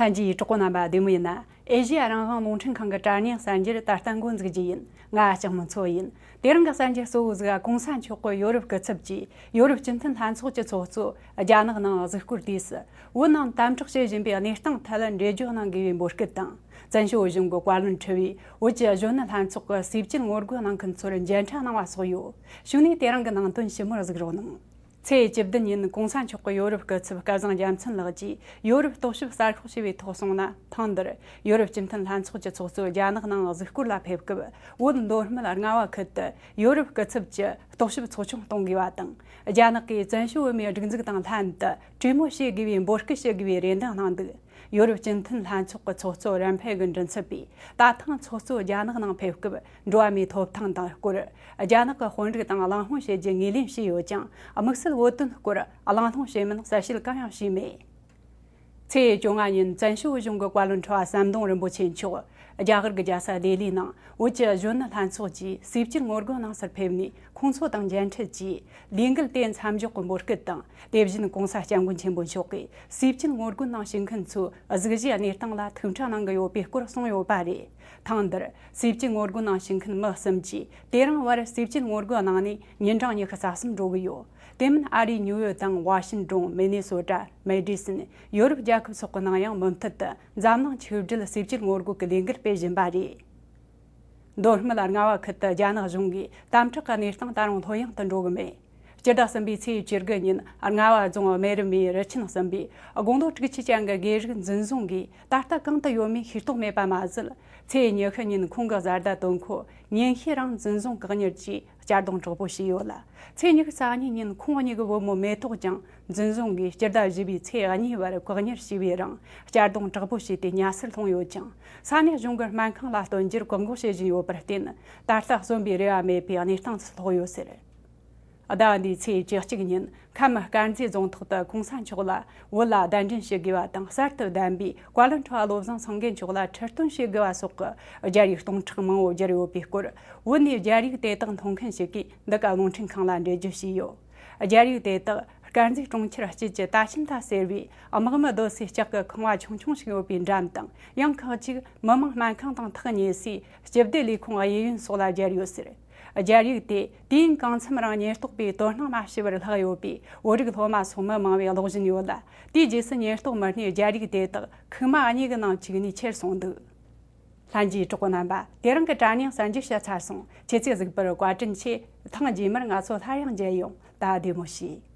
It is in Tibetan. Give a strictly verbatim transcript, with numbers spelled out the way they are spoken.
ལྷན་རྒྱས་གྲོགས་པོ་རྣམ་པ་བདེ་མོ་ཡིན་ན། ཨེ་ཤེ་ཡ་རང་དབང་རླུང་འཕྲིན་ཁང་གི་དྲ་བརྙན་གསར་འགྱུར་ད་ལྟ་འགོ་འཛུགས་རྒྱུ་ཡིན། ང་ལྕགས་མོ་མཚོ་ཡིན། དེ་རིང་གི་གསར་འགྱུར་གཙོ་བོ་ཟིག་ག་གོང་ས་མཆོག་གི་ཡོ་རོབ་སྐུ་ཚབ་ཀྱིས་ཡོ་རོབ་སྤྱི་མཐུན་ལྷན་ཚོགས་ཀྱི་ཚོགས་གཙོ་རྒྱ་ནག་ནང་གཟིགས་སྐོར་དུས་སུ། བོད་ནང་དམ་དྲག་བྱེད་བཞིན་པའི་གནས་སྟངས་ཐད་འགྲེལ་བརྗོད་གནང་དགོས་པའི་འབོད་སྐུལ་དང་། བཙན་བྱོལ་བོད་གཞུང་གི་བཀའ་བློན་ཁྲི་པས་བོད་ཀྱི་གཞོན་ནུ་ལྷན་ཚོགས་ཀྱི་སུས་བཅད་ངོ་རྒོལ་གནང་མཁན་ཚོར་མཇལ་འཕྲད་གནང་བ་སོགས་ཡོད། གཞུག་ནས་དེ་རིང་གི་ནང་དོན་ཞིབ་མོར་གཟིགས་རོགས་གནང་། ཚེས་བཅུ་བདུན་ཉིན་གོང་ས་མཆོག་གི་ཡོ་རོབ་སྐུ་ཚབ་སྐལ་བཟང་རྒྱལ་མཚན་ལགས་ཀྱིས་ཡོ་རོབ་རྟོག་ཞིབ་གསར་ཤོག་ཞེས་པའི་ཐོག་གསུངས་ན། ཐེངས་འདིར་ཡོ་རོབ་སྤྱི་མཐུན་ལྷན་ཚོགས་ཀྱི་ཚོགས་གཙོ་རྒྱ་ནག་ནང་གཟིགས་སྐོར་ལ་ཕེབས་སྐབས། བོད་མདོ་སྨད་རྔ་བ་ཁུལ་དུ་ཡོ་རོབ་སྐུ་ཚབ་ཀྱི་རྟོག་ཞིབ་ཚོགས་ཆུང་གཏོང་དགོས་པ་དང་། རྒྱ་ནག་གིས་བཙན་བྱོལ་བོད་མིའི་སྒྲིག་འཛུགས་དང་ལྷན་དུ་གྲོས་མོལ་བྱེད་དགོས་པའི་འབོད་སྐུལ་ཞུ་དགོས་པའི་རེ་འདུན་གནང་འདུག། ཡོ་རོབ་སྤྱི་མཐུན་ལྷན་ཚོགས་ཀྱི་ཚོགས་གཙོ་རན་ཕེ་གི་མགྲིན་ཚབ་པས། ད་ཐེངས་ཚོགས་གཙོ་རྒྱ་ནག་ནང་ཕེབས་སྐབས། འགྲོ་བ་མིའི་ཐོབ་ཐང་དང་སྐོར། རྒྱ་ནག་གི་དཔོན་རིགས་དང་གླེང་སློང་བྱེད་རྒྱུ་ངོས་ལེན་བྱས་ཡོད་ཀྱང་། དམིགས་བསལ་བོད་དོན་སྐོར་གླེང་སློང་བྱས་མིན་གསལ་བཤད་གང་ཡང་བྱས་མེད། ཚེས་བཅོ་ལྔ་ཉིན་བཙན་བྱོལ་བོད་གཞུང་གི་བཀའ་བློན་ཁྲི་པ་ཟམ་གདོང་རིན་པོ་ཆེ་མཆོག་རྒྱ་གར་གྱི་རྒྱལ་ས་ལྡི་ལིའི་ནང་བོད་ཀྱི་གཞོན་ནུ་ལྷན་ཚོགས་ཀྱིས་སུས་བཅད་ངོ་རྒོལ་གནང་སར་ཕེབས་ནས། ཁོང་ཚོ་དང་མཇལ་འཕྲད་ཀྱིས་ལས་འགུལ་དེ་མཚམས་འཇོག་གི་འབོད་སྐུལ་དང་། དེ་བཞིན་གོང་ས་སྐྱབས་མགོན་ཆེན་པོ་མཆོག་གིས་སུས་བཅད་ངོ་རྒོལ་གནང་བཞིན་མཁན་ཚོའི་གཟུགས་གཞིའི་གནས་སྟངས་ལ་ཐུགས་ཕྲ་གནང་གི་ཡོད་པའི་སྐོར་གསུངས་ཡོད་པ་རེད། ཐེངས་འདིར་སུས་བཅད་ངོ་རྒོལ་གནང་བཞིན་མཁན་མི་གསུམ་གྱིས། དེ་རིང་བར་སུས་བཅད་ངོ་རྒོལ་གནང་ནས་ཉིན་གྲངས་ཉི་ཤུ་རྩ་གསུམ་འགྲོ་གི་ཡོད། དེ་མིན་ཨ་རིའི་ནིའུ་ཡོག་དང་ཝ་ཤིན་ཀྲོན། མི་ནི་སོ་ཊ། མེ་ཌི་སན། ཡོ་རོབ་རྒྱལ་ཁབ་སོགས་ཀྱི་ནང་ཡང་མུ་མཐུད་དུ་འཛམ་གླིང་ཆིག་སྒྲིལ་སུས་བཅད་ངོ་རྒོལ་གྱི་ལས་འགུལ་སྤེལ་བཞིན་པ་རེད། མདོ་སྨད་རྔ་བ་ཁུལ་དུ་རྒྱ་ནག་གཞུང་གིས་དམ་དྲག་གི་གནས་སྟངས་ད་རུང་ལྷོད་ཡངས་དུ་འགྲོ་གི་མེད། སྤྱི་ཟླ་གསུམ་པའི་ཚེས་བཅུ་དགུ་ཉིན་རྔ་བ་རྫོང་སྨན་རི་མའི་རི་ཆེན་གསུམ་པའི་དགུང་ལོ་དྲུག་ཅུ་ཅན་གྱི་དགེ་རིགས་འཛིན་བཟུང་གིས་ད་ལྟ་གང་དུ་ཡོད་མེད་ཤེས་རྟོགས་མེད་པ་མ་ཟད། ཚེས་ཉི་ཤུ་ཉིན་ཁོང་གི་བཟའ་ཟླ་དོན་ཁོ་ཉིན་ཤས་རིང་འཛིན་བཟུང་བཀག་ཉར་གྱིས་གཅར་རྡུང་དྲག་པོ་བྱས་ཡོད་ལ། ཚེས་ཉི་ཤུ་རྩ་གཉིས་ཉིན་ཁོང་གཉིས་ཀྱི་བུ་མོ་མེ་ཏོག་ཀྱང་འཛིན་བཟུང་གིས་སྤྱི་ཟླ་བཞི་པའི་ཚེས་གཉིས་བར་བཀག་ཉར་བྱས་པའི་རིང་གཅར་རྡུང་དྲག་པོ་བྱས་ཏེ་ཉལ་སར་ལྷུང་ཡོད་ཀྱང་། ས་གནས་གཞུང་གི་སྨན་ཁང་ལ་སྟོན་རྒྱུར་བཀག་འགོག་བྱེད་བཞིན་ཡོད་པར་བརྟེན། ད་ལྟ་གསོན་པའི་རེ་བ་མེད་པའི་གནས་སྟངས་སུ་ལྷུང་ཡོད་ཟེར། ཟླ་བ་འདིའི་ཚེས་བཅུ་གཅིག་ཉིན་ཁམས་དཀར་མཛེས་རྫོང་ཐོག་ཏུ་གོང་ས་མཆོག་ལ་བོད་ལ་གདན་འདྲེན་ཞུ་དགོས་པ་དང་། གསར་དུ་བདམས་པའི་བཀའ་བློན་ཁྲི་པ་བློ་བཟང་སེང་གེ་མཆོག་ལ་ཁྲི་སྟོན་ཞུ་དགོས་པ་སོགས་ཀྱི་རྒྱ་རིགས་སྟོང་ཕྲག་མང་བོ་བསྒྱུར་ཡོད་པའི་སྐོར། བོད་ནས་རྒྱ་རིགས་དེ་དག་མཐོང་མཁན་ཞིག་གིས་འདི་ག་རླུང་འཕྲིན་ཁང་ལ་འགྲེལ་བརྗོད་བྱས་ཡོད། རྒྱ་རིགས་དེ་དག་དཀར་མཛེས་གྲོང་ཁྱེར་དཀྱིལ་གྱི་ད་ཕྱིན་ད་ཟེར་བའི་དམག་མི་སྡོད་སའི་ལྕགས་ཀྱི་ཁང་བ་ཆུང་ཆུང་ཞིག་ཡོད་པའི་འགྲམ་དང་། ཡང་ཁག་ཅིག་མི་དམངས་སྨན་ཁང་དང་ཐག་ཉེ་སའི་སྤྱི་བདེ་ལས་ཁུངས་གཡས་གཡོན་སོགས་ལ་སྦྱར་ཡོད་ཟེར། རྒྱ་རིགས་དེ་དུས་ཡུན་གང་འཚམ་རིང་ཉེན་རྟོག་པས་དོ་སྣང་མ་བྱས་པར་ལྷག་ཡོད་པས། བོད་རིགས་སློབ་མ་སོགས་མི་མང་བས་ཀློག་བཞིན་ཡོད་ལ། དེའི་རྗེས་སུ་ཉེན་རྟོག་མི་སྣས་རྒྱ་རིགས་དེ་དག་ཁུག་མ་གཉིས་ཀྱི་ནང་བཅུག་ནས་ཁྱེར་སོང་འདུག། ལྷན་རྒྱས་གྲོགས་པོ་རྣམ་པ། དེ་རིང་གི་དྲ་བརྙན་གསར་འགྱུར་ཞུ་ཚར་སོང་། ཁྱེད་ཚོས་གཟིགས་པར་བཀའ་དྲིན་ཆེ། ཐེངས་རྗེས་མར་ང་ཚོ་སླར་ཡང་མཇལ་ཡོང་། ད་བདེ་མོ་བྱོས།